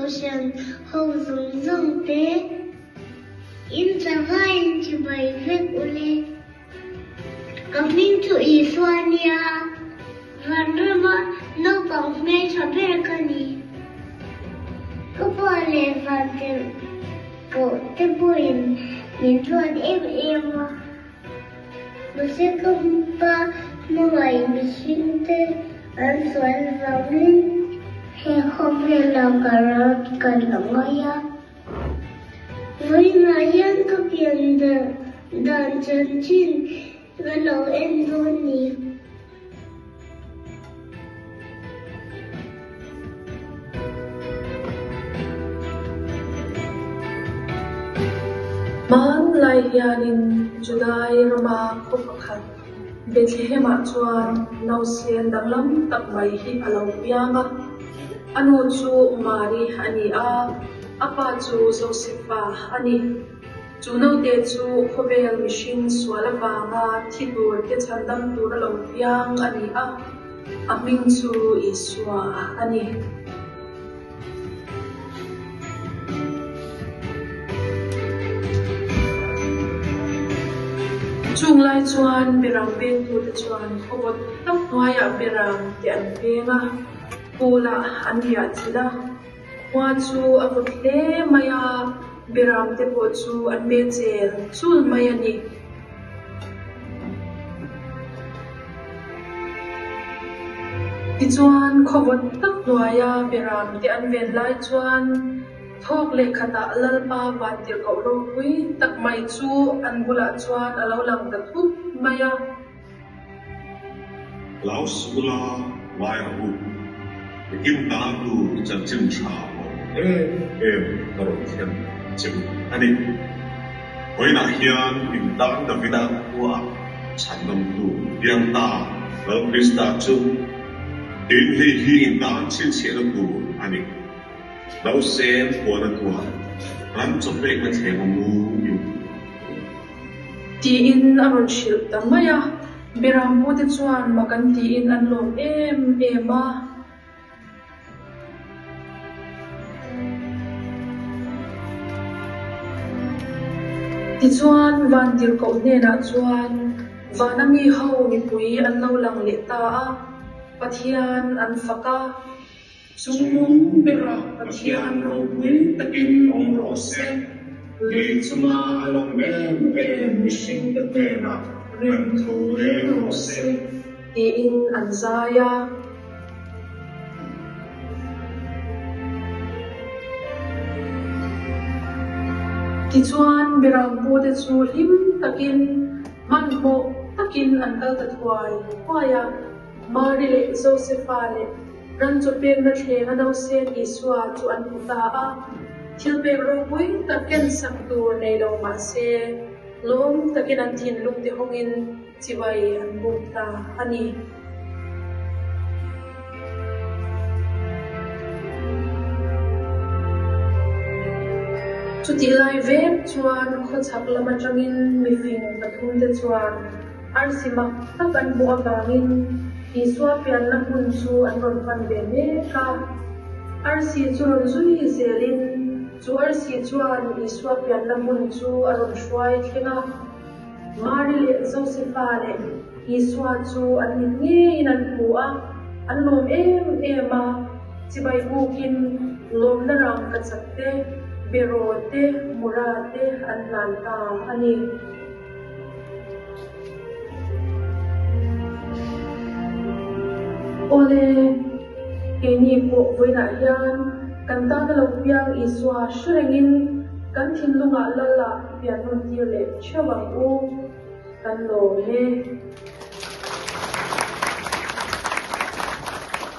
Kohhran ho zawng zawng te in zavaiin chibai vek ule. Ka hming chu Isua a nia, Vanrama naupang hmeltha ber ka ni. Ka pa leh Vantirhkoh te pawhin min duat em em a. Mahse ka pa hmangaih mihringte an sual vangin he khawvelah ka ral ka la ngai a. Vawiinah hian ka pian dan chanchin ka lo en dawn ni. Hmanlai hianin Judai rama khaw pakhat Bethlehem-ah chuan nausen danglam tak mai hi a lo piang a. A nu chu Mari a ni a, a pa chu Josefa a ni. Chu naute chu khawvel mihring sual avanga thi tur te chhandam tur a lo piang a ni a, a hming chu Isua a ni. Chung lai chuan Beram pengtute chuan khawvawt tak hnuaiah Beram te an peng a, Pool-ah an riah chilh a. Khua chu a vawt hle mai a, Beram te pawh chu an me chel chul mai a ni. Tichuan, khaw vawt tak hnuaia Beram te an ven lai chuan thawk leh khatah Lalpa vantirhkoh ropui tak mai chu an bulah chuan a lo lang ta thut mai a. Hlau suh ula ngai rawh u, mikim tan tur chanchin tha awm em em ka rawn thlen che u a ni. Vawiinah hian in tan Davida khuaah chhandamtu piang ta Lal Krista chu tin hei hi in tan chhinchhiahna tur a ni. Nausen puan a tuah, ram chawpekna thleng a mu in. Tiin a rawn hrilh ta mai a, Berampute chuan mak an tiin an lawm em em a. Tichuan, Vantirhkoh hnenah chuan vana mi ho mipui an lo lang leh ta a, Pathian an fak a. Chungnung bera Pathian ropui takin awm rawh se, lei chunga a lawm em em mihringte hnenah remthu reng rawh se. Tiin an zai a. Tichuan, Berampute chu hlim takin, hmanhmawh takin an kal ta thuai thuai a. Mari leh Josefa leh ran chaw pekna thleng a nausen Isua chu an hmu ta a. Thil pek ropui tak kensak tur nei lo mah se, lawm takin an thinlung te hawngin chibai an buk ta a ni. Chutih lai vek chuan khawchhak lam atangin mifing pathumte chuan Arsi mak tak an hmuh avangin Isua pianna hmun chu an rawn pan ve mek a. Arsi chu rawn zui zelin chu arsi chuan Isua pianna hmun chu a rawn hruai thleng a. Mari leh Josefa leh Isua chu an mit ngeiin an hmu a, an lawm em em a. Chibai bukin lawmna rangkachak te, beraw te, mura te an hlan ta a ni. Awle, keini pawh vawiinah hian kan tana lo piang Isua hre rengin kan thinlungah Lal ah i pian nawn tir leh theuh ang u, kan lawm e.